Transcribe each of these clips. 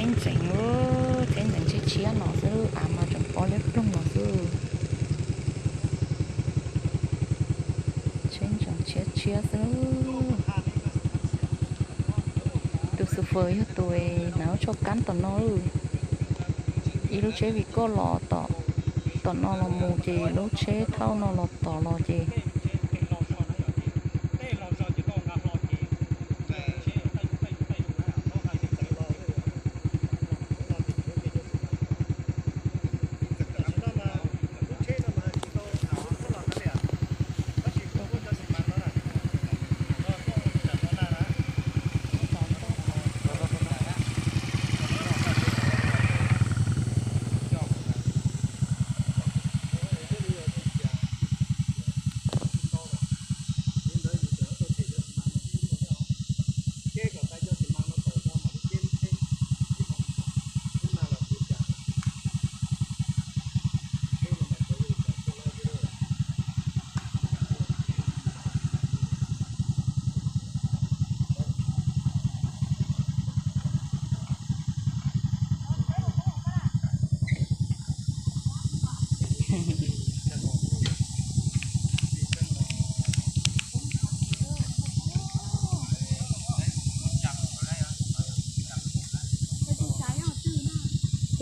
Tsheb ntxeev, tsheb ntxeev tshiab tshiab no xwb, av mas tseem pob liab ploog no xwb. Tsheb ntxeev tshiab tshiab xwb. Tus xu fws yog tus hnav lub tsho kab tom no, ib lub tsheb vim koj los tom no los mus ces lub tsheb thauj no los tom los ces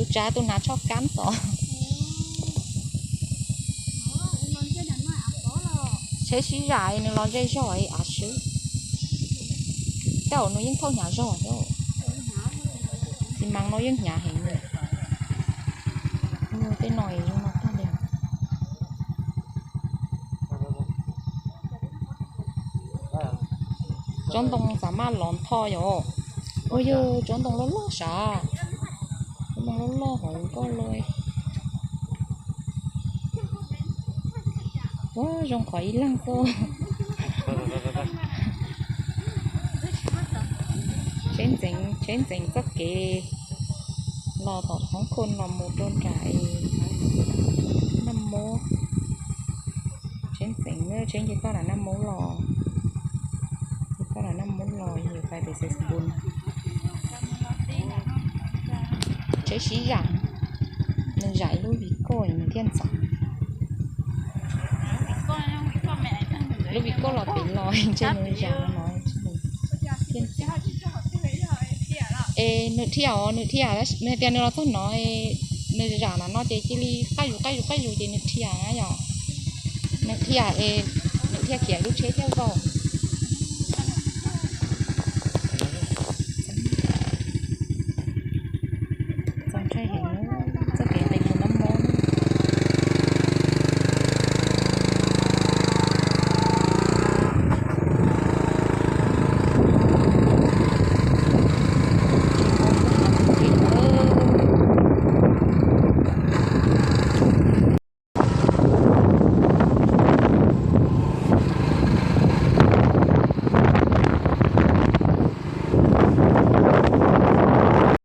Tus tsav tus hnav tsho kab tom. Tsheb sib zam nws los ze zog av swb. Tej zaum nws yeej thauj hnyav zog thiab. Xi mas no yeej hnyav heev li. Tej no zoo no tag li. Tsob ntoo xav maj los nthoj yom. Ua yog tsob ntoo loj loj sav. Tsob ntoo loj loj hauv koj los. Ua zoo qhov ib leeg xwb. Tsheb ntxeev, tsheb ntxeev txoj kev los tom Hmoob Khoo los mus rau nram Naj Mub. Tsheb ntxeev, tsheb nce toj nram Naj Mub los, nce toj nram Naj Mub los yog pais pem Xais Xais Npus. Tsheb sib zam, nws zam ib lub vim koj nws thiaj ntxeev. Lub vim koj los pem los ntshe nws zam no thiaj ntxeev. Es nws dhia os, nws dhia, nws hais tias nws los txog no, nws zam no no ces cia li qab zus qab zus qab zus ces nws dhia na yom. Nws dhia es nws dhia khiav lub tsheb thiaj vau. Txaus ntshai heev.